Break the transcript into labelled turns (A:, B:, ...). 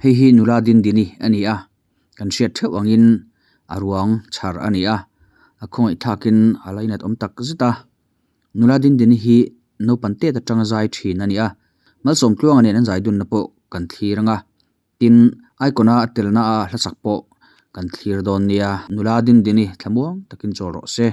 A: Hei hi nula Dindini a ni a, kan hriat theuh angin a ruang chhar a ni a, a khawngaih thlakin a lainat awm tak zet a. Nula Dindini hi naupang tet atanga zai thin a ni a, Malsawmtluanga nen an zai dunna pawh kan thlir ang a, tin icon a telna a hlasak pawh kan thlir dawn nia. Nula Dindini thlamuang takin chawl rawh se.